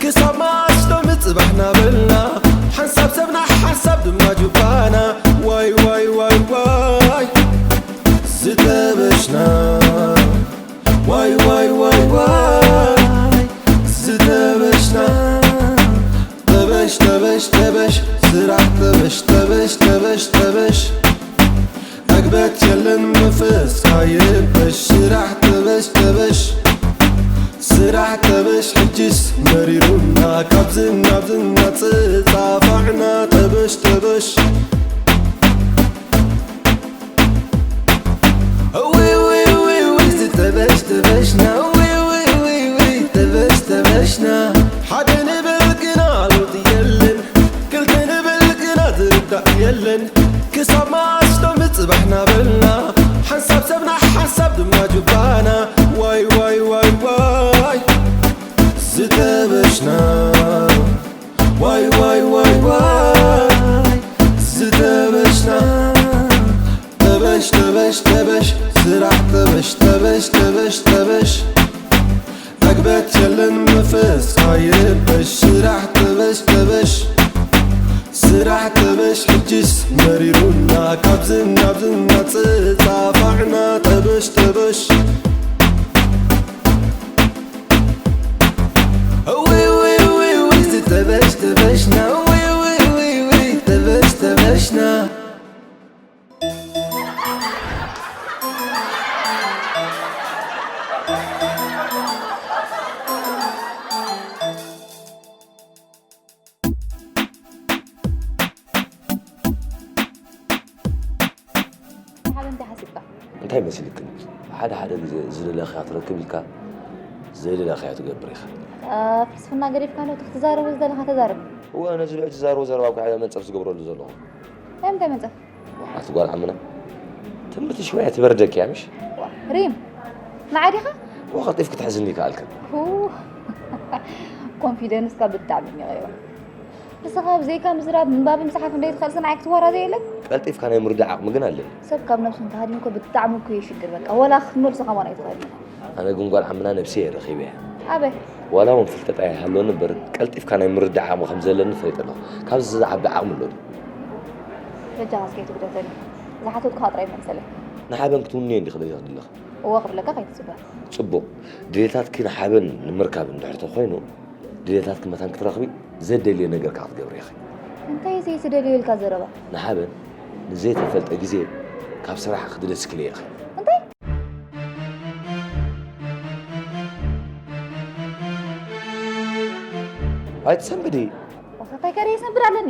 ክሳብ መዓስ ዶ ምጽባሕና በልና ሓንሳብ ሰብና ሓንሳብ ድማ ጁባና ዋይ ዋይ ዋይ ዋይ ዝተበሽና ዋይ ዋይ ዋይ ዋይ ዝተበሽና ጠበሽ ጠበሽ ጠበሽ ስራሕ ጠበሽ ጠበሽ ጠበሽ ጠበሽ ዕግበት የለን መንፈስካ ይረበሽ ስራሕ ጠበሽ ጠበሽ ስራሕ ጠበሽ ሕጅስ መሪሩና ካብዚ ናብዚ እናተጻፋዕና ጠበሽ ጠበሽ እውይ እውይ እውይ እውይ ዝተበሽ ተበሽና እውይ እውይ እውይ እውይ ተበሽ ተበሽና ሓደ ንብል ግና ለውጢ የለን ክልተ ንብል ግና ዝርዳእ የለን ክሳብ መዓስ ዶ ምጽባሕና በልና ሓንሳብ ሰብና ሓንሳብ ድማ ጁባና ዋይ ዋይ ዋይ ዋይ ዝተበሽና ዋይ ዋይ ዋይ ዋይ ዝተበሽና ጠበሽ ጠበሽ ጠበሽ ስራሕ ጠበሽ ጠበሽ ጠበሽ ጠበሽ ዕግበት የለን መንፈስካ ይረበሽ ስራሕ ጠበሽ ጠበሽ ስራሕ ጠበሽ ሕጅስ መሪሩና ካብዚ ናብዚ እናተጻፋዕና ጠበሽ ጠበሽ እውይ እውይ እውይ እውይ ዝተበሽ ተበሽና እውይ እውይ እውይ እውይ ተበሽ ተበሽና ሓደ እንታይ ሓሲብካ? እንታይ መሲልክን? ሓደ ሓደ ግዜ ዝደለኽያ ትረክብ ኢልካ ዘይደለኽያ ትገብር ኢኻ። ፍልስፍና ገዲፍካ ዶ ትዛረቦ ዝደለኻ ተዛረብ። እወ ነዚ ልዑል ትዛረቦ ዘረባ እኮ ሓደ መንጸፍ ዝገብረሉ ዘለኹ። ናይ ምንታይ መንጸፍ? ኣቲ ጓል ዓምና ትምህርቲ ሽወያ ትበርደኪ እያ ምሽ? ሪም ንዓይ ዲኻ? ወ ቀልጢፍ ክትሕዝኒ ይከኣልክን። ኮንፊደንስካ ብጣዕሚ እኒቐዮ። ንስኻ ብዘይካ ምዝራብ ምንባብን ምጽሓፍን ደይትኽእል ስንዓይ ክትወራዘ የለን? ቀልጢፍካ ናይ ምርዳእ ዓቕሚ ግን ኣለኒ። ሰብ ካብ ነብሱ እንተሃዲሙ እኮ ብጣዕሚ እኮ የሽግር በቃ ወላ ክትመልሶ ከማን ኣይትኽእልን ኢኻ። ኣነ ግን ጓል ዓምና ነብሰይ እየ ረኺበያ። ኣበይ? ዋላ እውን ፍልጠት ኣይሃልወኒ እምበር ቀልጢፍካ ናይ ምርዳእ ዓቕሚ ከም ዘለኒ ፈሊጠ ኣለኹ። ካብዚ ዝዓቢ ዓቕሚ ኣሎ ድዩ? በጃኻ እስከ ኣይትጉደተኒ። ዝሓተትኩኻ ጥራይ መልሰለይ። ንሓበን ክትውንዮ እንዲኺ ደሊኺ ዘለኺ? እወ ክብለካ ከይትጽበ። ጽቡቕ። ድሌታትኪ ንሓበን ንምርካብ እንድሕር ተኾይኑ ድሌታትኪ መታን ክትረኽቢ ዘደልዮ ነገር ከኣ ክትገብሪ ኢኺ። እንታይ እዩ ዘይትደልዮ ኢልካ ዘረባ? ንሓበን ንዘይተፈልጠ ግዜ ካብ ስራሕ ክትደስክልዮ ኢኺ። እንታይ? ኣይትሰንብዲ። እንታይ ከ የሰንብድ ኣለኒ?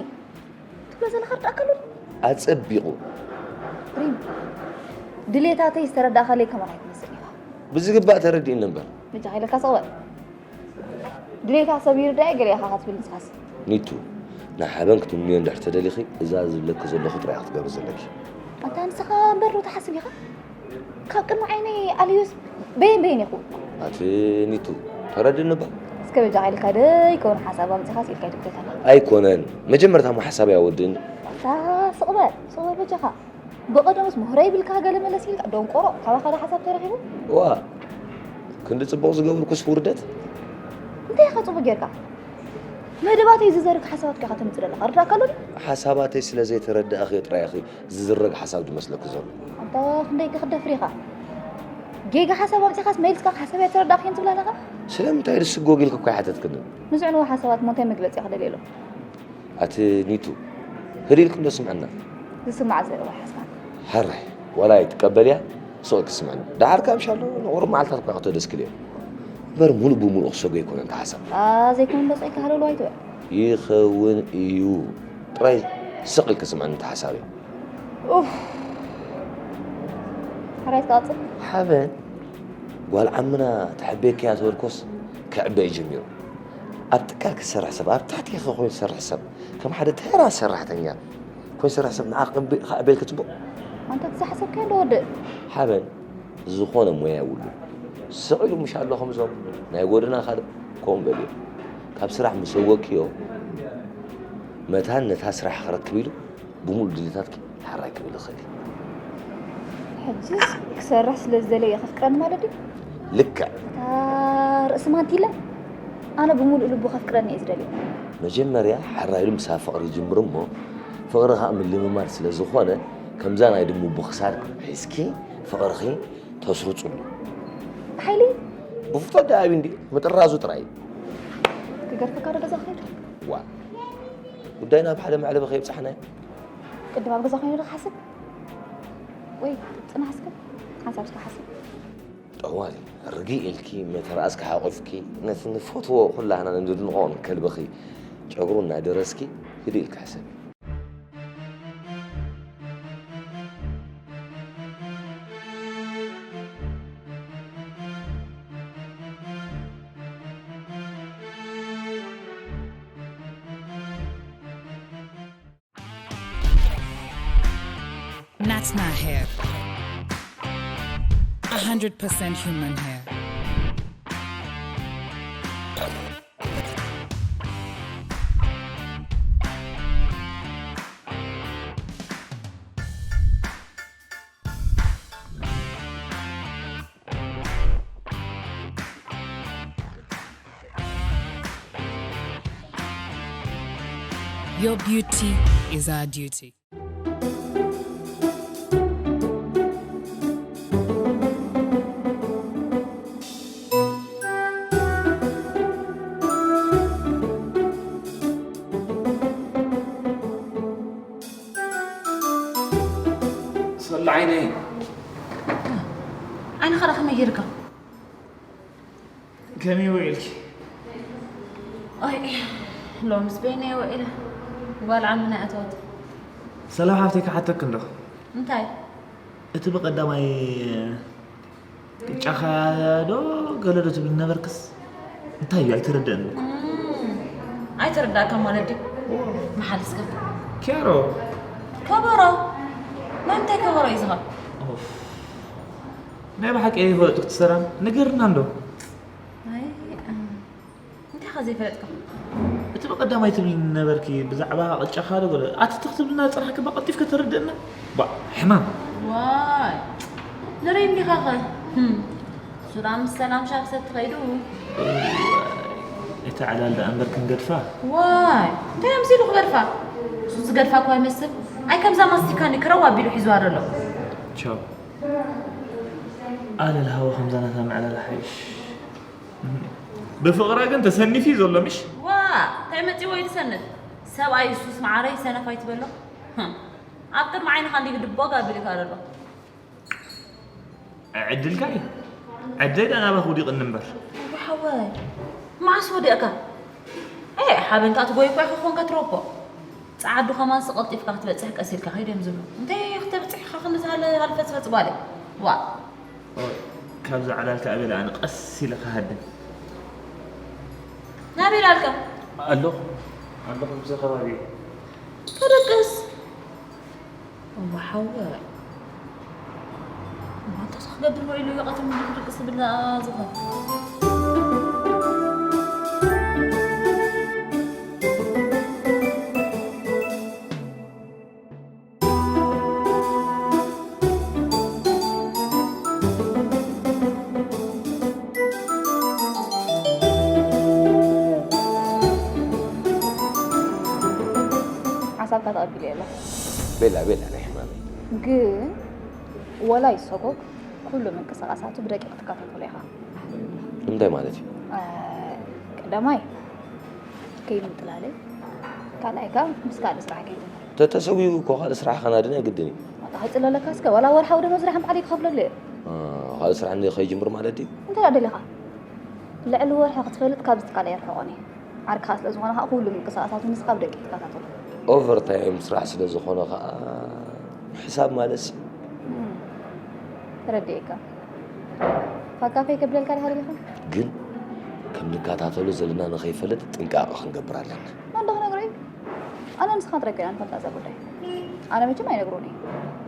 ትብሎ ዘለኻ ርዳእካ ኣሎ ድዩ? ኣጸቢቑ። ሪም፣ ድሌታተይ ዝተረዳእካለይ ከማን ኣይትመስልን ኢኻ። ብዝግባእ ተረዲእኒ እምበር። በጃኻ ኢለካ ስቕ በል። ድሌታ ሰብ ይርዳእ ገለ ኢኻ ክትብል ንስኻስ። ኒቱ፣ ንሓበን ክትምንዮ እንድሕር ተደሊኺ፣ እዛ ዝብለኪ ዘለኹ ጥራይ ኢኺ ክትገብሪ ዘለኪ። ኣንታ ንስኻ እምበር ዶ ትሓስብ ኢኻ? ካብ ቅድሚ ዓይነይ ኣልዩስ በየን በየን ኢኹ። ኣቲ ኒቱ፣ ተረድእኒ እባ። እስከ በጃኻ ኢልካ ደይከውን ሓሳብ ኣምጺኻስ ኢልካ ኣይትጉተተኒ። ኣይኮነን፣ መጀመርታ እሞ ሓሳበይ ኣወድእኒ። ኣታ ስቕ በል፣ ስቕ በል በጃኻ። ብቐደሙስ ምህሮ ይብልካ ገለ መለስ ኢልካ ደንቆሮ፣ ካባኻ ዶ ሓሳብ ተረኺቡ? እዋ፣ ክንዲ ጽቡቕ ዝገብርኩስ ውርደት? እንታይ ኢኻ ጽቡቕ ጌርካ? መደባተይ ዝዘርግ ሓሳባትካ ኢኻ ተምጽእ ዘለኻ፣ ርዳእካ ኣሎ ድዩ? ሓሳባተይ ስለ ዘይተረዳእኽዮ ጥራይ ኢኺ ዝዝረግ ሓሳብ ዝመስለኪ ዘሎ። ኣንታ ክንደይ ከ ክትደፍር ኢኻ? ጌጋ ሓሳብ ኣምጺኻስ መሊስካ ሓሳብ ኣይተረዳእኽዮን ትብል ኣለኻ? ስለምንታይ ድስጎግ ኢልኪ እኮ ኣይሓተትክንን። ንዝዕነዉ ሓሳባት እሞ እንታይ መግለጺ ኢኻ ደልየሎም? ኣቲ ኒቱ፣ ህድእ ኢልኪ እንዶ ስምዕና። ዝስማዕ ዘረባ ሓዝካ። ሕራይ፣ ዋላ ኣይትቀበልያ፣ ስቕ ኢልኪ ስምዕኒ። ደሓር ከኣ ምሻሎ ንቑሩብ መዓልታት እኳ ከተደስክልዮ። እምበር ሙሉእ ብሙሉእ ክሰጎ ኣይኮነን እቲ ሓሳብ። ኣ፣ ዘይኮነ እንዶ ስቕ ኢልካ ሃለውለው ኣይትበል። ይኸውን እዩ። ጥራይ ስቕ ኢልኪ ስምዕኒ እቲ ሓሳበይ። ኡፍ። ሕራይ ትቀጽል። ሓበን፣ ጓል ዓምና ተሐቤክያ ተበልኮስ ክዕበ እዩ ጀሚሩ። ኣብ ትካል ክሰርሕ ሰብ፣ ኣብ ትሕቲ ኢኺ ኮይኑ ዝሰርሕ ሰብ፣ ከም ሓደ ተራ ሰራሕተኛ ኮይኑ ዝሰርሕ ሰብ ንዓ ክዕበ-፣ ክዕበልኪ ጽቡቕ። ኣንታ እቲ ዝሓሰብካዮ ዶ ወድእ? ሓበን፣ ዝኾነ ሞያ የብሉን። ስቕ ኢሉ ምሽ ኣሎ ከምዞም ናይ ጎደና ካልእ ከምኡ በልዮ። ካብ ስራሕ ምስ ኣወቅክዮ፣ መታን ነታ ስራሕ ክረክብ ኢሉ ብምሉእ ድሌታትኪ ሕራይ ክብል ይኽእል እዩ። ሕጅስ ክሰርሕ ስለ ዝደለየ የኸፍቅረኒ ማለት ድዩ? ልክዕ። እታ ርእሲ ማንቲለ? ኣነ ብምሉእ ልቡ ከፍቅረኒ እየ ዝደልዮ። መጀመርያ ሓራይ ኢሉ ምሳብ ፍቕሪ ይጅምር እሞ፣ ፍቕሪ ኸኣ ምልምማድ ስለ ዝኾነ፣ ከምዛ ናይ ድሙ ብኽሳድ ሒዝኪ ፍቕርኺ ተስርጽሉ። ብሓይሊ? ብፍቶ ደኣ ኣብዩ እንዲ ምጥራዙ ጥራይ። ክገርፈካ ዶ ገዛ ክኸይድ? ዋ፣ ጉዳይና ኣብ ሓደ መዕለቢ ከየብጻሕናዮ። ቅድም ኣብ ገዛ ኮይኑ ዶ ክሓስብ? ወይ ጽናሕ እስከ፣ ሓንሳብ እስከ ሓስብ። ጠዋሊ፣ ርግእ ኢልኪ፣ መተርኣስኪ ሓቑፍኪ፣ ነቲ ንፈትዎ ኩላህና ንድንቖ ከልብኺ ጨጉሩ እናደረስኪ፣ ህድእ ኢልኪ ሕሰቢ። Natna hair. A hundred percent human hair. Your beauty is our duty. ሰላ ዓይነይ። ዓይንኻ ደኣ ከመይ ጌርካ? ከመይ ውዒልኪ? ኣይ፣ ሎምስ በይነይ ውዒለ። ጓል ዓምና ኣተወት። ሰላም ሓፍተይ፣ ክሓተኪ እንዶ። እንታይ? እቲ ብቐዳማይ ቅጫኻ ዶ ገለ ዶ ትብል ነበርክስ? እንታይ እዩ? ኣይተረደአኒ። እም፣ ኣይተረዳእካ ማለት ድዩ? መሓል እስከ። ኪያሮ። ከበሮ? መምታይ ከበሮ እዩ ዝኻ? ኦፍ። ናይ ብሓቂ ኣይፈለጥኩ እቲ ሰላም። ንገርና እንዶ። ኣይ፣ እም፣ እንታይ ኸ ዘይፈለጥካ? እቲ ብቐዳማይ ትብልኒ ነበርኪ ብዛዕባ ቅጫኻ ዶ ገለ። ኣቲ ትኽ ትብልና ዝጸናሕኪ እባ ቀልጢፍኪ ተረድእና። ባ፣ ሕማም። ዋይ፣ ንርኢ እንዲኻ ኸ። ህም፣ ሱዳን ምስ ሰላም ሻብ ሰብ ትኸይዱ። እቲ ዕላል ደኣ እምበር ክንገድፋ። ዋይ፣ እንታይ ኣምሲሉ ክገድፋ? እሱ ዝገድፋ እኳ ይመስል። ኣይ ከምዛ ማስቲካ ኒ ክረው ኣቢሉ ሒዝዋ ዘሎ። ቻው። ኣለል ሃወ ከምዛ ናታ ምዕላል ሓይሽ። ብፍቕራ ግን ተሰኒፊ ዘሎ ምሽ? ዋ፣ እንታይ መጺዎ እዩ ዝሰንፍ? ሰብኣይ እሱስ መዓረይ ሰነፍ ኣይትበሎ። ህም። ኣብ ቅድሚ ዓይንኻ እንዲህ ግድቦ ጋቢልካ ዘሎ። ዕድልካ እዩ። ዕድለይ ደኣ ናባኺ ውዲቕኒ እምበር። ወይ ሓወይ፣ መዓስ ወዲቕካ? ኤ፣ ሓበንካ ትጎይ እኳ ኢኻ ኮንካ ትረቦ። ጸዓዱ ከማንስ ቀልጢፍካ ክትበጽሕ ቀስ ኢልካ ከይድ እዮም ዝብሉ። እንታይ ክትበጽሕ ኢኻ ክንዲ ዝሃለ ሃልፈጽፈጽ ጓለይ? ዋ። ኦይ፣ ካብዚ ዕላልካ ኣበይ ደኣ ኣነ ቀስ ኢለ ክሃድም። ናበይ ኢላልካ? ኣለኹ፣ ኣለኹ፣ ኣብዚ ከባቢ እየ። ተደቅስ። እሞ ሓወይ፣ እሞ እንታይ ክገብር ውዒሉ እዩ ቀትሪ ምድሪ ድቅስ ዝብል ዝኸውን? ሓሳብካ ተቐቢለ ኣለኹ። ቤላ፣ ቤላ፣ ናይ ሕማመይ። ግን ወላ ይሰጎግ ኩሉ ምንቅስቓሳቱ ብደቂቕ ትከታተሎ ኢኻ። እንታይ ማለት እዩ? እ፣ ቀዳማይ ከይዱ ምጥላለ፣ ካልኣይ ከኣ ምስ ካልእ ስራሕ ከይዱ። ተተሰዊኡ እኮ ካልእ ስራሕ ከናድን ኣይግድን እዩ። በቃ፣ ከይጽለለካ እስከ፣ ዋላ ወርሓዊ ደሞዝ ደሓን ባዕለይ ክኸፍለሉ እየ። እ፣ ካልእ ስራሕ እንደ ከይጅምር ማለት ድዩ? እንታይ ደኣ ደሊኻ? ልዕሊ ወርሒ ክትፈልጥ ካብዚ ትካል ኣይርሕቖን እየ። ዓርክኻ ስለ ዝኾነ ከኣ ኩሉ ምንቅስቓሳቱ ንስኻ ብደቂቕ ትከታተሎ። ኦቨርታይም ስራሕ ስለ ዝኾነ ከኣ ሕሳብ ማለት እዩ። እም፣ ተረዲኤካ። ፋካፈይ ከብለልካ ዲኻ ደሊኻ? ግን ከም ንከታተሎ ዘለና ንኸይፈልጥ ጥንቃቐ ክንገብር ኣለና። መን ዶ ክነግሮ እዩ? ኣነ ንስኻ ጥራይ ኮይና ንፈልጣ እዛ ጉዳይ። ኣነ መቸም ኣይነግሮን እየ።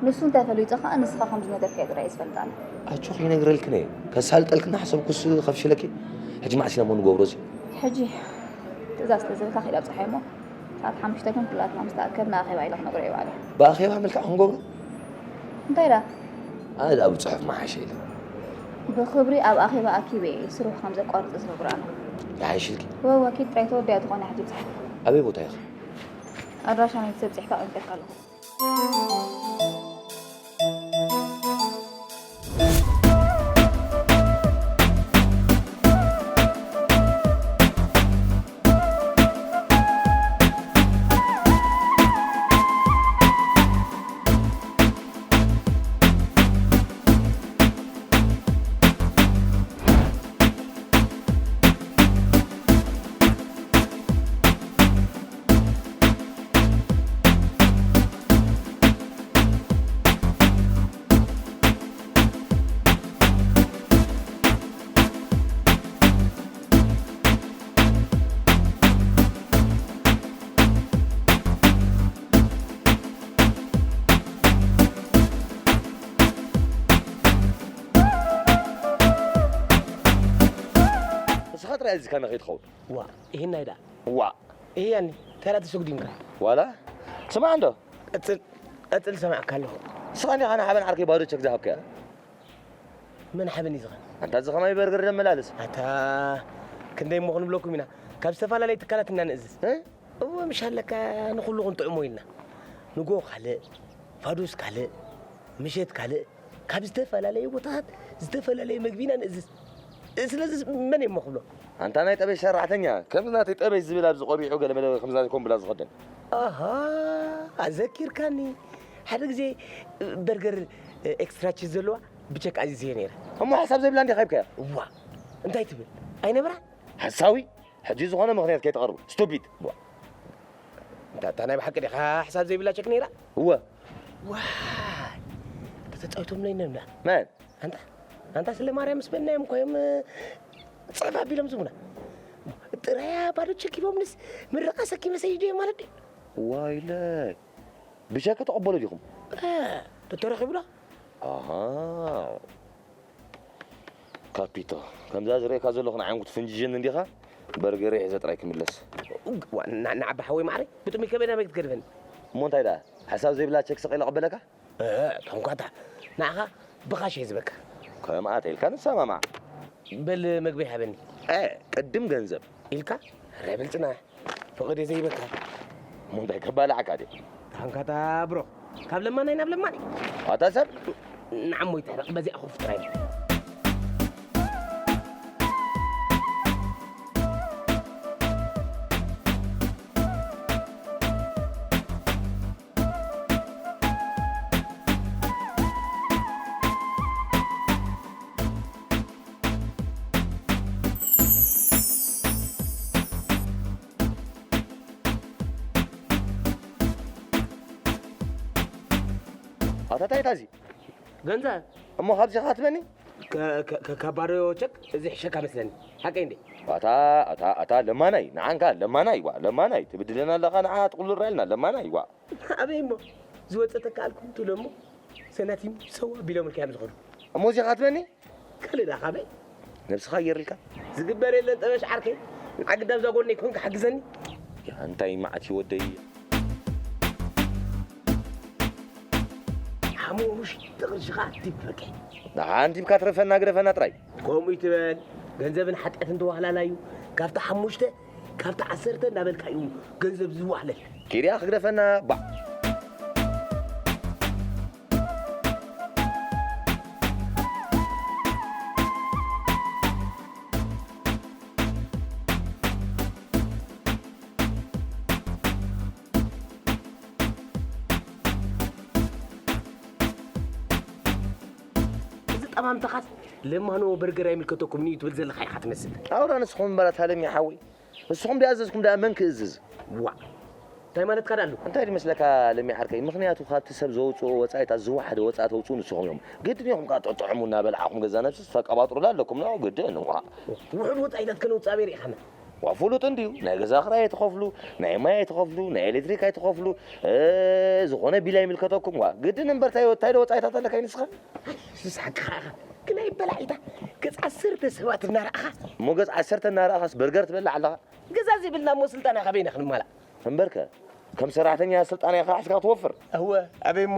ንሱ እንታይ ፈሊጡ ከኣ ንስኻ ከም ዝነገርካዮ ጥራይ እየ ዝፈልጥ ኣነ። ኣጆኺ ይነግረልክን እየ። ከሳልጠልክን ሓሰብኩስ ከፍሽለኪ። ሕጂ መዓስ ኢና እሞ ንገብሮ እዚ? ሕጂ ትእዛዝ ስለ ዝህበካ ክኢል ኣብጽሓዮ እሞ ሰዓት ሓሙሽተ ግን ኩላትና ምስ ተኣከብና ኣኼባ ኢለ ክነግሮ እየ ባዕለይ። ብኣኼባ መልክዕ ክንገብሮ? እንታይ ደኣ? ኣነ ደኣ ብጽሑፍ መሓሸ ኢለ። ብኽብሪ ኣብ ኣኼባ ኣኪበ እየ ስርሑ ከም ዘቋርጽ ዝነግሮ ኣለኹ። ይሓይሽልኪ። ወወኪል ጥራይ ተወዲኣ ዝኾነ ሕጂ ብጽሓ። ኣበይ ቦታ ኢኻ? ኣድራሻ ናይቲ ሰብ ጽሒፈ ኣቐሚጠልካ ኣለኹ። ንስኻ ጥራይ ኣዚዝካና ከይትኸውን። ዋ፣ ይሄን ኣይዳ። ዋ። ይሄ ያኒ፣ ተራ ተሰጉዲምካ። ዋላ? ስማዕ እንዶ። ቀጽል፣ ቀጽል፣ ሰማዕካ ኣለኹ። ንስኻ እንዲኻ ንሓበን ዓርከይ ባዶ ቸክ ዝሃብካያ። መን ሓበን እዩ ዝኸን? ኣንታ እዚ ኸማይ በርገር ደመላልስ። ኣታ፣ ክንደይ እሞ ክንብለኩም ኢና። ካብ ዝተፈላለየ ትካላት ኢና ንእዝዝ። እ? እወ፣ ምሽ ኣለካ ንኹሉ ክንጥዕሞ ኢልና። ንጎ ካልእ፣ ፋዱስ ካልእ፣ ምሸት ካልእ፣ ካብ ዝተፈላለየ ቦታታት ዝተፈላለየ መግቢ ኢና ንእዝዝ። ስለዚ መን እየ እሞ ክብሎ? ኣንታ ናይ ጠበሽ ሰራሕተኛ፣ ከምዚ ናተይ ጠበሽ ዝብል ኣብዚ ቆቢዑ ገለ መለ ከምዚ ናተይ ኮምብላ ዝኸደን። ኣሃ፣ ኣዘኪርካኒ። ሓደ ግዜ በርገር ኤክስትራ ቺዝ ዘለዋ ብቸክ ኣዚዘዮ ነይረ። እሞ ሓሳብ ዘይብላ እንዲኻ ሂብካያ? እዋ፣ እንታይ ትብል? ኣይነበራን? ሓሳዊ፣ ሕጂ ዝኾነ ምኽንያት ከይተቕርቡ። ስቱፒድ። ዋ። እንታ፣ እታ ናይ ብሓቂ ዲኻ ሓሳብ ዘይብላ ቸክ ነይራ? እወ። ዋይ። እንታ ተጻዊቶምለይ ነብላ። መን? ኣንታ፣ ኣንታ ስለ ማርያም ምስ በልናዮም እኮ እዮም፣ እ፣ ጸፍ ኣቢሎም ዝቡና። ጥራያ ባዶ ቸክ ሂቦምንስ ምርቓ ሰኪመ ሰይደ ማለት ድዩ? ዋይለይ። ብቸክ ትቕበሉ ዲኹም? እ፣ ተተረኺቡላ? ኣሃ። ካፒቶ፣ ከምዛ ዝርእየካ ዘለኹ ንዓይን ክትፍንጅጀኒ እንዲኻ? በርገረይ ሒዘ ጥራይ ክምለስ። ዋ፣ ና-፣ ንዓቢ ሓወይ ማዕረይ፣ ብጥሙይ ከበይ ናበይ ክትገድፈኒ? እሞ እንታይ ደኣ፣ ሓሳብ ዘይብላ ቸክ ስቕ ኢለ ኣቐበለካ? እ፣ ቶንኳታ፣ ንዓኻ ብኻሽ እየ ዝበካ። ከምኣተ ኢልካ ንሰማማዕ። በል መግቢ ሃበኒ። እ፣ ቅድም ገንዘብ። ኢልካ? ረ በል ጽናሕ። ፍቕድ እየ ዘይበካ። እሞ እንታይ ከባልዓካ ድየ? ታንካታ ብሮ። ካብ ለማናይ ናብ ለማናይ። ኣታ ሰብ። ንዓሞ ይትሕረቕ፣ በዚኣ ኮፍ ጥራይ። ኣታ ታይ ታዚ? ገንዘብ። እሞ ካብዚ ኻትበኒ? ከ-፣ ከ-፣ ከ-፣ ካብ ባዶ ቸክ እዚ ሕሸካ መስለኒ። ሓቀይ እንዴ? ኣታ፣ ኣታ፣ ኣታ ለማናይ፣ ንዓንካ ለማናይ፣ ዋ፣ ለማናይ፣ ትብድለና ኣለኻ፣ ንዓ ትቕሉራ ኢልና፣ ለማናይ፣ ዋ። ኣበይ እሞ? ዝወጸ ተካኣልኩም ትብሎ እሞ፣ ሰናቲም ሰው ኣቢሎም ኢልካ እዮም ዝኸዱ። እሞ እዚ ኻትበኒ? ካልእ ደኣ ካበይ? ነብስኻ ኣየር ኢልካ? ዝግበር የለን ጠበሽ ዓርከይ። ኣግዳብ እዛ ጎነይ ኮንካ ሓግዘኒ። ያ፣ እንታይ መዓት እዩ ወደይ። ሓሙሽተ ቅርሽኻ ቲፕ በቃ። ደሓን ቲፕካ ትረፈና ግደፈና ጥራይ። ከምኡ ይትበል። ገንዘብን ሓጢኣትን ተዋህላላ እዩ። ካብቲ ሓሙሽተ፣ ካብቲ ዓሰርተ እናበልካ እዩ ገንዘብ ዝዋህለል። ኪድያ ክግደፈና፣ ባዕ። እዚ ጠማምታኻስ ለማኖ በርገር ኣይምልከተኩምን እዩ ትብል ዘለኻ ኢኻ ትመስል። ኣውራ ንስኹም እምበራት ሃለሚ ሓወይ። ንስኹም ደኣ ኣዘዝኩም ደኣ መን ክእዝዝ? ዋእ! እንታይ ማለትካ ደኣ ኣሎ? እንታይ ድመስለካ ለሚ ዓርከይ? ምኽንያቱ ካብቲ ሰብ ዘውጽኦ ወጻኢታት ዝወሓደ ወጻኢ ተውጽኡ ንስኹም ኢኹም። ግድን ኢኹም ከኣ ጥጥዕሙ እናበልዓኹም ገዛ ነብስስ ተቀባጥሩላ ኣለኩም። ኖ ግድን እዋ። ውሑድ ወጻኢታት ከነውጽእ ኣበይ ርኢኻና? ዋ ፍሉጥ እንድዩ። ናይ ገዛ ክራይ ኣይትኸፍሉ፣ ናይ ማይ ኣይትኸፍሉ፣ ናይ ኤሌክትሪክ ኣይትኸፍሉ፣ እ፣ ዝኾነ ቢል ኣይምልከተኩም። ዋ ግድን እምበር እንታይ እንታይ ዶ ወጻኢታት ኣለካ ንስኻ? ዝስሓቅኻ ኢኻ። ግን ኣይበላዕ ኢልካ ገጽ ዓሰርተ ሰባት እናረኣኻ። እሞ ገጽ ዓሰርተ እናረኣኻስ በርገር ትበልዕ ኣለኻ? ገዛ ዘይብልና እሞ ስልጣና ካበይና ክንማላእ? እምበርከ፣ ከም ሰራሕተኛ ስልጣና ኢኻ ሒዝካ ትወፍር። እወ፣ ኣበይ እሞ፣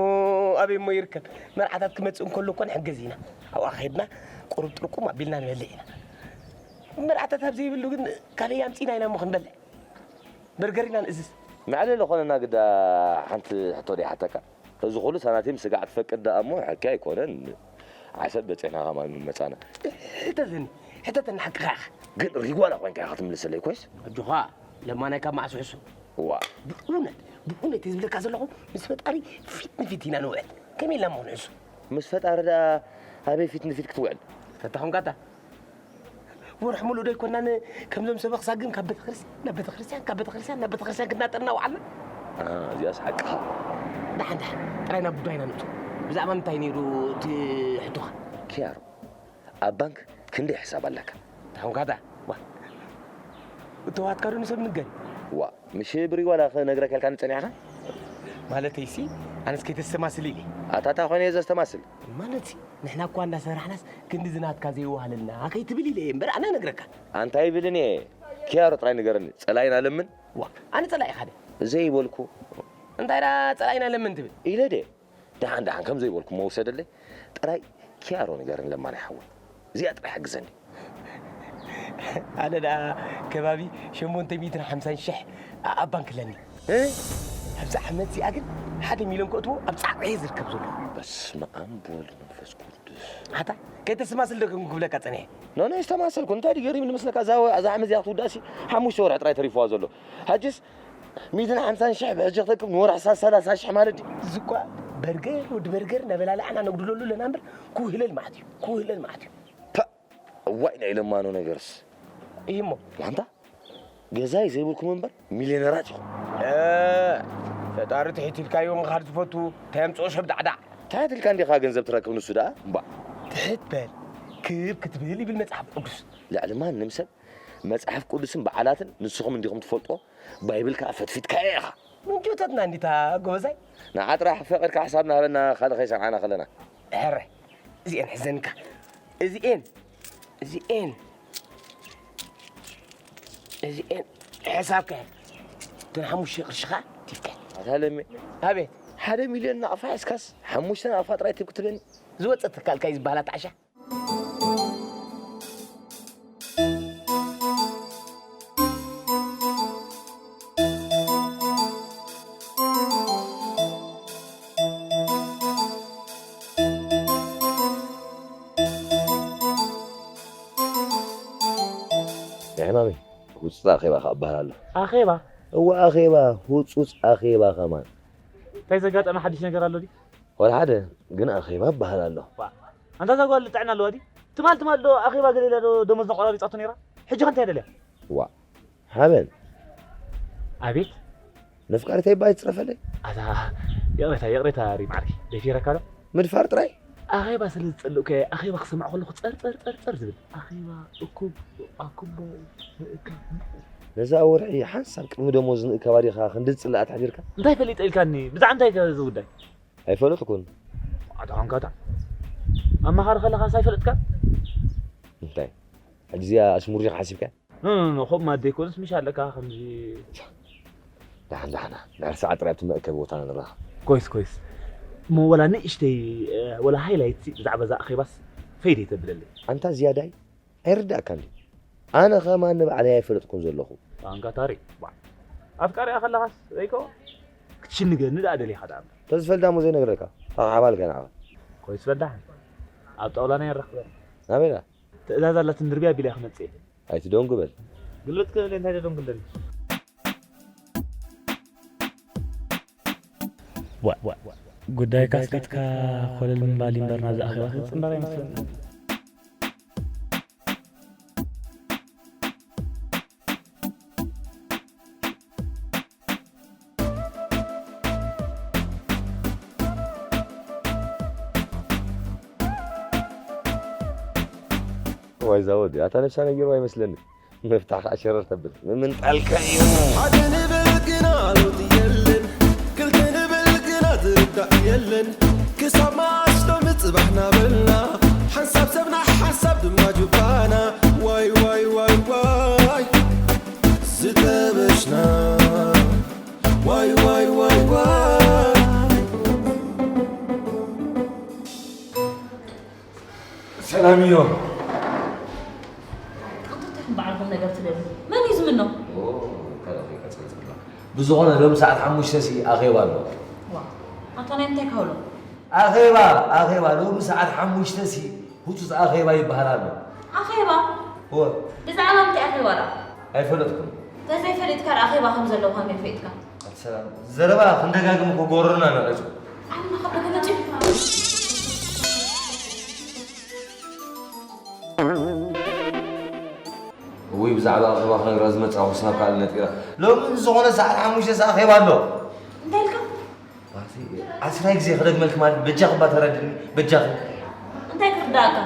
ኣበይ እሞ ይርከብ? መርዓታት ክመጽእ እንከሎ እኮ ንሕገዝ ኢና። ኣብኣ ኸይድና ቁሩብ ጥርቁም ኣቢልና ንበልዕ ኢና። መርዓታት ኣብ ዘይብሉ ግን ካበይ ኣምጺእና ኢና እሞ ክንበልዕ? በርገር ኢና ንእዝዝ። መዕለሊ ኾነና ግዳ ሓንቲ ሕቶ ደይ ሓተካ። እዚ ኹሉ ሳናቲም ስጋዕ ትፈቅድ ደኣ እሞ ሕኪ ኣይኮነን። ዓሰብ በጺሕና ኸማን መጻና። ሕተተኒ፣ ሕተተኒ ሓቅኻ ኢኻ። ግን ሪጓላ ኮይንካ ኢኻ ትምልሰለይ ኮይስ። ኣጆኻ ለማናይ ካብ መዓስ ውሕሱ። ዋ ብእውነት ብእውነት እየ ዝብለካ ዘለኹ ምስ ፈጣሪ ፊት ንፊት ኢና ንውዕል። ከመይ ኢልና እሞ ክንሕሱ? ምስ ፈጣሪ ደኣ ኣበይ ፊት ንፊት ክትውዕል? ፈታኹምካታ ወርሒ ሙሉእ ዶ ኣይኮናን ከምዞም ሰበኽ ሳግም ካብ ቤተክርስትያን ናብ ቤተክርስትያን ካብ ቤተክርስትያን ናብ ቤተክርስትያን ክትናጠር እናወዓልና? ኣሃ፣ እዚኣስ ሓቅኻ። ደሓን ደሓን ጥራይ ናብ ጉዳይና ንእቶ። ብዛዕባ ምንታይ ነይሩ እቲ ሕቶኻ? ኪያሮ፣ ኣብ ባንክ ክንደይ ሕሳብ ኣለካ? ታንኳታ ዋ እተዋትካ ዶ ንሰብ ንገር? ዋ ምሽ ብሪዋላ ክነግረካ ኢልካኒ ጸኒሕኻ? ማለተይሲ ኣነስ ከይተስተማስል ኢለ። ኣታ ታይ ኮይነ እየ ዘስተማስል? ማለትሲ ንሕና እኳ እንዳሰራሕናስ ክንድዚ ናትካ ዘይወሃለልና ከይትብል ኢለ እየ እምበር ኣነ እነግረካ። ኣንታ ኣይብልን እየ። ኪያሮ ጥራይ ንገረኒ። ጸላኢና ለምን? ዋ ኣነ ጸላኢኻ ድየ? ዘይበልኩ። እንታይ ደኣ ጸላኢና ለምን ትብል? ኢለ ድየ? ደሓን ደሓን ከም ዘይበልኩ እሞ ውሰደለይ። ጥራይ ኪያሮ ንገረኒ ለማኒ ሓወይ። እዚኣ ጥራይ ሓግዘኒ። ኣነ ደኣ ከባቢ ሸሞንተ ሚእትን ሓምሳን ሽሕ ኣብ ባንክ ኣለኒ። እ? ኣብዚ ዓመት እዚኣ ግን ሓደ ሚልዮን ከእትዎ ኣብ ጻዕሪ እየ ዝርከብ ዘለኹ። በስመ ኣብ ወወልድ ወመንፈስ ቅዱስ። ኣታ ከይተስተማስል ዶ ክብለካ ጸኒሐ? ኖ ኖ ዝተማሰልኩ እንታይ ድዩ ገሪምኒ መስለካ እዛ እዛ ዓመት እዚኣ ክትውዳእሲ ሓሙሽተ ወርሒ ጥራይ ተሪፍዋ ዘሎ። ሕጅስ ሚእትን ሓምሳን ሽሕ ብሕጂ ክተክብ ንወርሒ ሳስ ሰላሳ ሽሕ ማለት ድዩ? እዚ እኳ በርገር ወዲ በርገር እናበላልዓና ነጉድለሉ ኣለና እምበር ክውህለል መዓት እዩ ክውህለል መዓት እዩ። ፓእ እዋይ ናይ ለማኖ ነገርስ። እሂሞ ዋንታ ገዛይ ዘይብልኩም እምበር ሚልዮነራት ኢኹም። እ ፈጣሪ ትሒት ኢልካዮ ምኻድ ዝፈቱ እንታይ ኣምፅኦ ሰብ ዳዕዳዕ። ትሕት ኢልካ እንዲኻ ገንዘብ ትረክብ ንሱ ደኣ እምባ። ትሕት በል ክብ ክትብል ይብል መፅሓፍ ቅዱስ። ልዕሊ ማንም ሰብ መፅሓፍ ቅዱስን በዓላትን ንስኹም እንዲኹም ትፈልጥዎ ባይብል ከዓ ፈትፊትካዮ ኢኻ። ምንጭውተትና እንዲታ ጎበዛይ። ንዓ ጥራሕ ፈቒድካ ሕሳብና ሃበና ካልእ ከይሰምዓና ከለና። ሕረ እዚኤን ሕዘንካ እዚኤን እዚኤን እዚኤን ሕሳብካ እተን ሓሙሽተ ቅርሽኻ ቲብካ። ኣታ ለሜ ኣቤት ሓደ ሚልዮን ናቕፋ ሒዝካስ ሓሙሽተ ናቕፋ ጥራይ ቲብ ክትብለኒ? ዝወፀት ተካልካ እዩ ዝበሃል ኣጣዕሻ። ሕማመይ ህፁፅ ኣኼባ ከዓ እበሃል ኣሎ። ኣኼባ? እወ ኣኼባ፣ ህፁፅ ኣኼባ ከማን። እንታይ ዘጋጠመ ሓድሽ ነገር ኣሎ ድዩ? ዋላ ሓደ፣ ግን ኣኼባ እበሃል ኣሎ። ኣንታ እዛ ጓል ጥዕና ኣለዋ ድዩ? ትማል ትማል ዶ ኣኼባ ገለ ኢላ ዶ ደሞዝና ቆራሪፃቶ ነይራ? ሕጂ ከ እንታይ ደልያ? ዋእ ሓበን ኣቤት ነፍቃሪተይ እባ ኣይትፅረፈለይ ኣታ ይቕሬታ ይቕሬታ ሪም ዓርከይ ደፊረካ ዶ? ምድፋር ጥራይ ኣኼባ ስለ ዝጸልእኩ እየ ኣኼባ ክሰምዕ ከለኹ ጸር ጸር ጸር ጸር ዝብል ኣኼባ እኩብ ኣኩቦ ምእካብ ነዛ ወርሒ ሓንሳብ ቅድሚ ደሞዝ ንእከባ ዲኻ ክንዲ ዝጽላእ ኣትሕቢርካ እንታይ ፈሊጠ ኢልካኒ ብዛዕባ እንታይ ከ እዚ ጉዳይ ኣይፈለጥኩን ኣታ ኾንካ እታ ኣማኻሪ ከለኻስ ኣይፈለጥካን እንታይ ሕጂ እዚኣ ኣሽሙር ዲኻ ሓሲብካያ ኖ ኖ ኖ ከምኡ ማለት ዘይኮነስ ምሽ ኣለካ ከምዚ ዳሕን ዳሕና ድሕሪ ሰዓት ጥራይ ኣብቲ መእከቢ ቦታና ንራኸብ። ኮይስ ኮይስ እሞ ወላ ንእሽተይ ወላ ሃይላይት ብዛዕባ እዛ ኣኼባስ ፈይደይ ተብለለይ። ኣንታ ዝያዳይ ኣይርድኣካን ድዩ? ኣነ ኸማን ንባዕለይ ኣይፈለጥኩን ዘለኹ። ኣንጋታሪ ኣፍቃሪኣ ከለኻስ ዘይከ ክትሽንገኒ ደኣ ደሊኻ ደኣ እምበር። ተዝፈልዳ እሞ ዘይነግረካ ኣሓባልካ ንዓኻ። ኮይስ በል ደሓን ኣብ ጣውላና የራኽበና። ናበይ ደኣ? ትእዛዝ ኣላትኒ ድርብያ ኣቢለ እየ ክመጽእ እየ። ኣይትደንጉ በል። ግልብጥ ክብል እየ እንታይ ደደንጉ ኣለኒ? ዋእ ጉዳይካ ኣስቂጥካ ኮለል ምባል እዩ እምበር ናብዚ ኣኼባ ክትጽንበር ኣይመስለንን። ዋይ ዛወዲ ኣታ ነብሳ ነጊርዋ ይመስለኒ መፍታሕ ከዓ ሸረር ተብል ምምንጣልካ እዩ ሓደ ንብል ግና ለውጢ የለን ክልተ ንብል ግና ዝርዳእ የለን ክሳብ መዓስ ዶ ምፅባሕ ናበልና ሓንሳብ ሰብና ሓንሳብ ድማ ጁባና ዋይ ዋይ ዋይ ዋይ ዝተበሽና ዋይ ዋይ ዋይ ዋይ ሰላም ኣሚዮ። ኣንታ እንታይ ከም በዓልኩም ነገር ትደልዩ? መን እዩ ዝምኖ? ኦ፣ ካልእ ከይቀጽል ጽቡቕ። ብዝኾነ ሎም ሰዓት ሓሙሽተ ሲ ኣኼባ ኣሎ። ዋ፣ ኣታ ናይ ምንታይ ካውሎ? ኣኼባ፣ ኣኼባ ሎም ሰዓት ሓሙሽተ ሲ ህጹጽ ኣኼባ ይበሃል ኣሎ። ኣኼባ? እወ። ብዛዕባ ምንታይ ኣኼባ ደኣ? ኣይፈለጥኩን። ተዘይፈሊጥካ ደኣ ኣኼባ ከም ዘለዎ ከመይ ፈሊጥካ? ኣቲ ሰላም፣ ዘረባ ክንደጋግም እኮ ጎረሮና ነቒጹ። ኣነ ካብ ደገ መጺኡ። እውይ፣ ብዛዕባ ኣኼባ ክነግራ ዝመጻኹስ ናብ ካልእ ነጢራ። ሎሚ ዝኾነ ሰዓት ሓሙሽተ ሰዓት ኣኼባ ኣሎ። እንታይ ኢልካ? ኣቲ፣ ዓስራይ ግዜ ክደግመልኪ ማለት በጃኺ እባ ተረድእኒ፣ በጃኺ። እንታይ ክርዳእካ?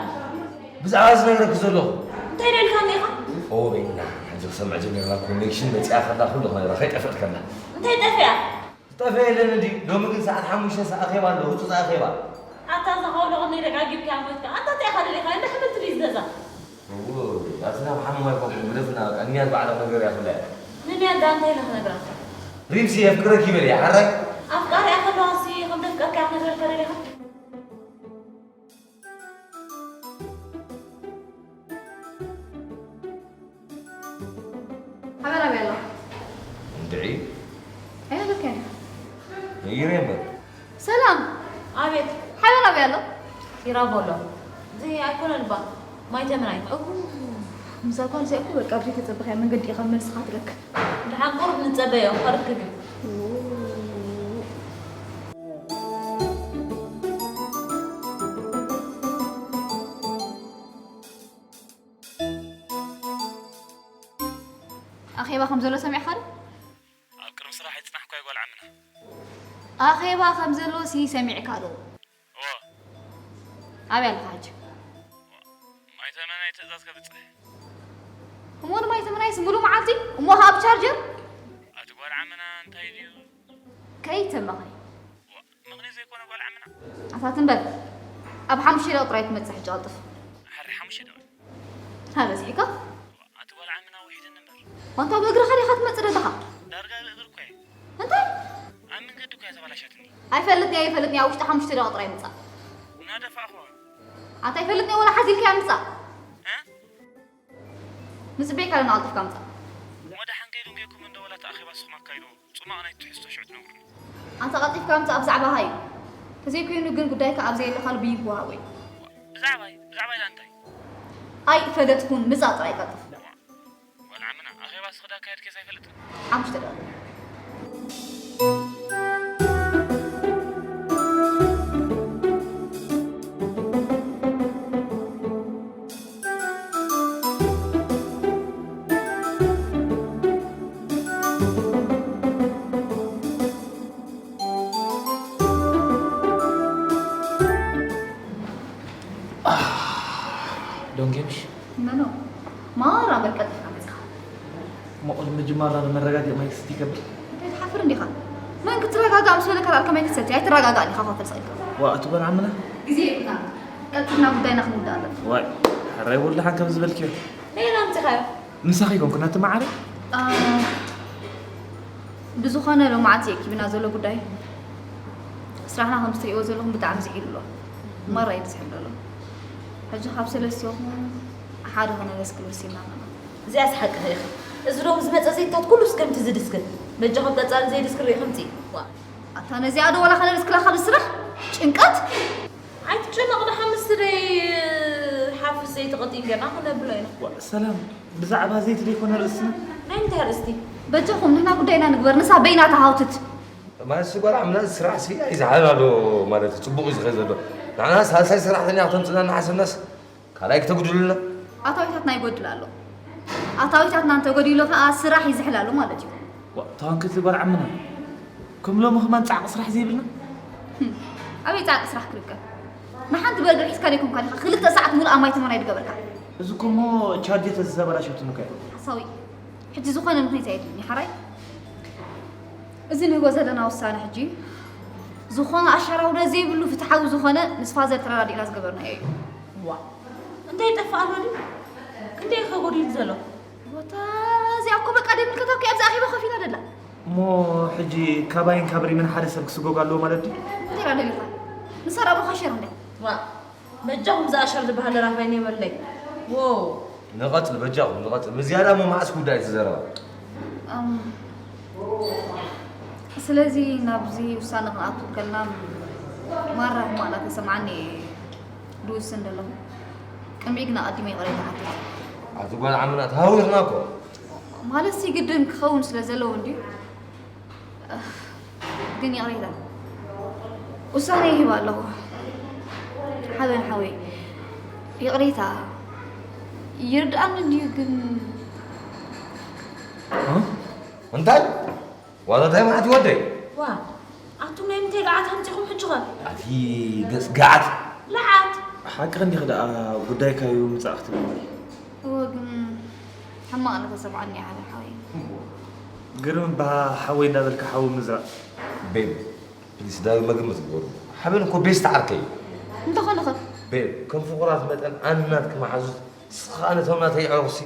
ብዛዕባ ዝነግረኪ ዘለኹ። እንታይ ደልካኒ ኢኻ? ኦ፣ በይና፣ ሕጂ ክሰምዕ ጀሚርና፣ ኮኔክሽን መጺኣ ከላ ኩሉ ክነግራ ከይጠፍእት ከላ። እንታይ ጠፊኣ? ዝጠፍእ የለን እንዲ፣ ሎሚ ግን ሰዓት ሓሙሽተ ሰዓት ኣኼባ ኣሎ፣ ህጹጽ ኣኼባ። ኣታ እዛ ከውሎ ክንደይ ደጋጊምካ ሞትካ? ኣታ እንታይ ኢኻ ደሊኻ? እንዳ ሕምልቲ ድዩ ዝገዛ? እዎ፣ ኣቲ ናብ ሓሙም ኣይኮንኩን፣ ግደፍና፣ በቃ፣ ንያት ባዕላ ነገር እያ ክብላ እያ። ንንያት ደኣ እንታይ ኢለ ክነግራ? ሪምሲ የፍቅረኪ በልያ፣ ሓራይ? ኣፍቃሪኣ ከለዋሲ ከም ዘፍቀርካያ ክነግረልካ ደሊኻ? ሓበን ኣበይ ኣሎ? እንድዒ። ኣይነበርካን ኢኻ። ነጊረ እምበር። ሰላም። ኣቤት። ሓበን ኣበይ ኣሎ? ኪራ ቦሎ። እዚ ኣይኮነን እባ። ማይ ተምናይ። እው፣ ምስዛ ጓል እዚኣ እኮ በቃ ኣብ ዘይተጸበኻዮ መንገዲ ኢኻ መልስኻ ትረክብ። ደሓን ቁሩብ ንጸበዮ፣ ክርክብ እዩ። ኣኼባ ከም ዘሎ ሰሚዕካ ዶ? ኣብ ቅድሚ ስራሕ ኣይጽናሕኩ ኣይ ጓል ዓምና። ኣኼባ ከም ዘሎ ሲ ሰሚዕካ ዶ? እወ። ኣበይ ኣለኻ ሕጂ? ማይ ተመናይ ትእዛዝ ከብጽሕ። እሞ ንማይ ተመናይስ ሙሉ መዓልቲ? እሞ ከኣ ብቻርጀር? ኣቲ ጓል ዓምና እንታይ ድዩ? ከይትመኽኒ። ዋ፣ ምኽኒ ዘይኮነ ጓል ዓምና። ኣታ ትም በል። ኣብ ሓሙሽተ ደቂቕ ጥራይ ትመጽእ ሕጂ ቀልጥፍ። ሓሪ ሓሙሽተ ደቂቕ። ሃ በዚሕካ? ኣቲ ጓል ዓምና ውሒድኒ እምበር። ዋንታ ብእግርኻ ዲኻ ትመጽእ ዘለኻ? ዳርጋ ብእግር እኮ እየ። እንታይ? ኣብ መንገዲ እኮ እያ ተበላሻትኒ። ኣይፈልጥን እየ፣ ኣይፈልጥን እየ። ኣብ ውሽጢ ሓሙሽተ ደቂቕ ጥራይ ምጻእ። እናደፋእኹዋ። ኣታ ኣይፈልጥን እየ፣ ወላ ሓዚልካያ ምጻእ። እ? ንጽበየካ ኣለና፣ ቀልጢፍካ ምጻእ። እሞ ደሓን ከይዱ እንጌኩም እንዶ ወላ እቲ ኣኼባ ንስኹም ኣካይድዎ። ጽማቕ ናይ ትሕዝቶ ሽዑ ትነግሩኒ። ኣንታ ቀልጢፍካ ምጻእ ብዛዕባኻ እዩ። ተዘይኮይኑ ግን ጉዳይካ ኣብ ዘየለኻሉ ብይን ክወሃቦ እዩ። ብዛዕባይ? ብዛዕባይ ደኣ እንታይ? ኣይፈለጥኩን፣ ምጻእ ጥራይ ቀልጥፍ። ጓል ዓምና፣ ኣኼባ እስኺ ዳካየድክስ ኣይፈልጥን። ሓሙሽተ ደቂቕ። ዶንጌምሽ? መኖ? ማራ በል ቀልጢፍካ መጺኻ። እሞ ቅድሚ ምጅማርና ንመረጋግኢ ማይ ክስቲ ይገብር። እንታይ ትሓፍር እንዲኻ? መን ክትረጋጋእ ምስ በለካ ደኣ ከማይ ክትሰቲ? ኣይትረጋጋእን ኢኻ እኮ ተልሰልካ። ዋ፣ እቲ ጓል ዓምና? ግዜ የብልና። ቀልጢፍና ጉዳይና ክንውዳእ ኣለና። ዋይ፣ ሕራይ ወልድሓን ከም ዝበልክዮ። ነየን ኣምጺኻዮ? ምሳኺ ኮንኩ ናቲ መዓረ? ኣ፣ ብዝኾነ ሎማዓንቲ የኪብና ዘሎ ጉዳይ፣ ስራሕና ከምዚ ትሪእዎ ዘለኹም ብጣዕሚ ዝሒሉ ኣሎ። ማራ እዩ ዝሕል ዘሎ። ሕጂ ካብ ሰለስቲኹም ሓደ ክነመስግን ወሲንና ኣለና። እዚኣስ ሓቅኺ ኢኺ። እዚ ሎሚ ዝመጸ ዜድታት ኩሉስ ከምቲ ዝድስክል። በጃኹም ቀጻሊ ዘይድስክል ርኢኹም ምጺ። ዋ። ኣታ ነዚኣ ዶ ዋላ ከነድስክላ ካብ ስራሕ? ጭንቀት? ኣይትጨነቕ፣ ደሓን ምስ ደይ ሓፍስ ዘይትቐጥይን ጌርና ክነብሎ ኢና። ዋ፣ ሰላም፣ ብዛዕባ ዘይቲ ዘይኮነ ርእስና? ናይ ምንታይ ርእስቲ? በጃኹም ንሕና ጉዳይና ንግበር፣ ንሳ በይና ተሃውትት። ማለት ጓል ዓምና ስራሕ ሲ ኣይዝሓልን ኣሎ ማለት እዩ፣ ጽቡቕ እዩ ዝኸይድ ዘሎ። ንሕና ሳልሳይ ሰራሕተኛ ክተምጽእና እናሓሰብናስ ካልኣይ ክተጉድሉልና? ኣታዊታትና ይጎድል ኣሎ። ኣታዊታትና እንተጎዲሉ ከኣ ስራሕ ይዝሕል ኣሎ ማለት እዩ። ዋ፣ ተዋንክቲ ጓል ዓምና። ከም ሎሚ ከማን ጻዕቂ ስራሕ ዘይብልና? ህም፣ ኣበይ ጻዕቂ ስራሕ ክርከብ? ንሓንቲ በርገር ሒዝካ ደይኮንካ ዲኻ ክልተ ሰዓት ሙሉእ ኣብ ማይ ተመናይ ዝገበርካ? እዚ እኮ እሞ ቻርጀር ተዘበላሸትኒ እኮ እያ። ሓሳዊ፣ ሕጂ ዝኾነ ምኽንያት ኣየድልይን እዩ፣ ሓራይ? እዚ ንህቦ ዘለና ውሳነ ሕጂ፣ ዝኾነ ኣሻራውደ ዘይብሉ ፍትሓዊ ዝኾነ ምስ ፋዘር ተረዳዲእና ዝገበርናዮ እዩ። ዋ፣ እንታይ ይጠፍእ ኣሎ ድዩ? ክንደይ ከ ጎዲሉ ዘሎ? ቦታ እዚኣ እኮ በቃ ደይምልከታ እኮ እያ፣ ኣብዛ ኣኼባ ኮፍ ኢላ ደላ። እሞ ሕጂ ካባይን ካብ ሪምን ሓደ ሰብ ክስጎግ ኣለዎ ማለት ድዩ? እንታይ ኢላ ደሊኻ? ንሳ ዳኣ ብኻሸር እንደ ዋ፣ በጃኹም ዝኣሸር ዝበሃል ደራፋይ ነይበለይ። ዎ። ንቐጽል፣ በጃኹም ንቐጽል። ብዝያዳ እሞ መዓስ ጉዳይ እቲ ዘረባ? እም፣ ስለዚ ናብዚ ውሳነ ክንኣቱ ከለና ማራ ሕማቕ እናተሰምዓኒ እየ ድውስን ዘለኹ። ቅድሚኡ ግን ኣቐዲመ ይቕሬታ ሓትት። ኣቲ ጓል ዓምና ተሃዊኽና እኮ። ማለትሲ ግድን ክኸውን ስለ ዘለዎ እንድዩ። ግን ይቕሬታ ውሳነ ይህብ ኣለኹ። ሓበን ሓወይ፣ ይቕሬታ ይርድኣኒ እንድዩ ግን እ? እንታይ? ዋላ እንታይ ማለት እዩ ወደይ? ዋ፣ ኣቱም ናይ ምንታይ ገዓት ኣምጺኹም ሕጂ ኸ? ኣቲ ገጽ ገዓት። ለዓት። ሓቅኺ እንዲኺ ደኣ ጉዳይካ እዩ ምጻእ ክትብል። እወ፣ ግን ሕማቕ እናተሰምዓኒ እዩ ሓበን ሓወይ። ግርም እባ ሓወይ እንዳበልካ ሓዊ ምዝራእ። ቤብ፣ ፕሊስ ዳግመ ግምት ግበሩ። ሓበን እኮ ቤስት ዓርከይ እዩ። እንተኾነ ኸ? ቤብ፣ ከም ፍቑራት መጠን ኣነ ናትኪ መሓዙት፣ ንስኺ ኸኣ ነቶም ናተይ ኣዕሩኽሲ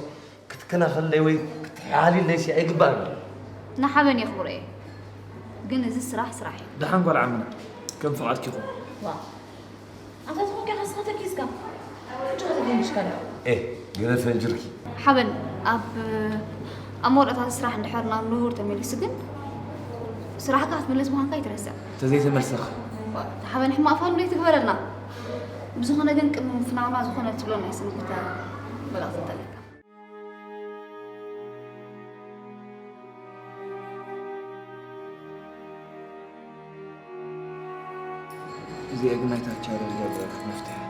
ክትከናኸልለይ ወይ ክትሓልይለይሲ ኣይግባእን እዩ። ንሓበን የኽብሮ እየ፣ ግን እዚ ስራሕ ስራሕ እዩ። ደሓን ጓል ዓምና፣ ከም ፍቓድኪ ይኹን። ዋው። ኣታ ተኾንካ ኢኻ ስኻ ተኪዝካ። ሕጂ ኸ ተፈንጅካ ዶ? ኤህ፣ ገለ ፈንጅርኪ። ሓበን፣ ኣብ፣ ኣብ መወዳእታ ስራሕ እንድሕር ናብ ንቡር ተመሊሱ ግን፣ ስራሕካ ክትምለስ ምዃንካ ኣይትረስዕ። ተዘይተመልሰ ኸ? ሓበን፣ ሕማቕ ፋሉል ኣይትግበረልና። ብዝኾነ ግን ቅድሚ ምፍናውና ዝኾነ ትብሎ ናይ ስንብታ መልእኽቲ እንተለካ። እዚኣ ግን ናይታ ቻለንጅ መፍትሒ።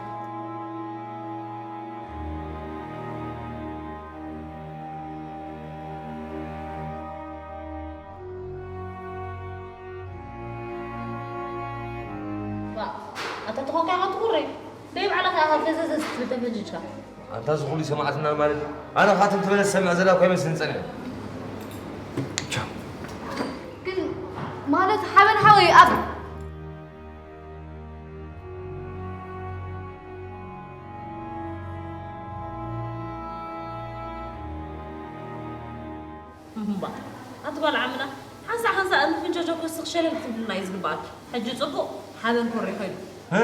ዋ፣ ኣታ ተኾንካ ኢኻ ትኹሪ። ደይ ባዕልኻ ኢኻ ፈዘዘ ስትብል ተፈንጅጅካ። ኣንታ እዚ ኩሉ ይሰማዓትና ማለት ኣነ ካትም ትበለ ዝሰምዕ ዘላ እኮ ይመስልኒ ጸኒሑ። ቻው። ግን ማለት ሓበን ሓወይ ኣብ እምባ ኣቲ ጓል ዓምና ሓንሳእ ሓንሳእ እንፍንጀጆ ክስኽ ሸለል ክትብልና እዩ ዝግባኣኪ። ሕጂ ጽቡቕ ሓበን ኮሪኹ ኢሉ። እ?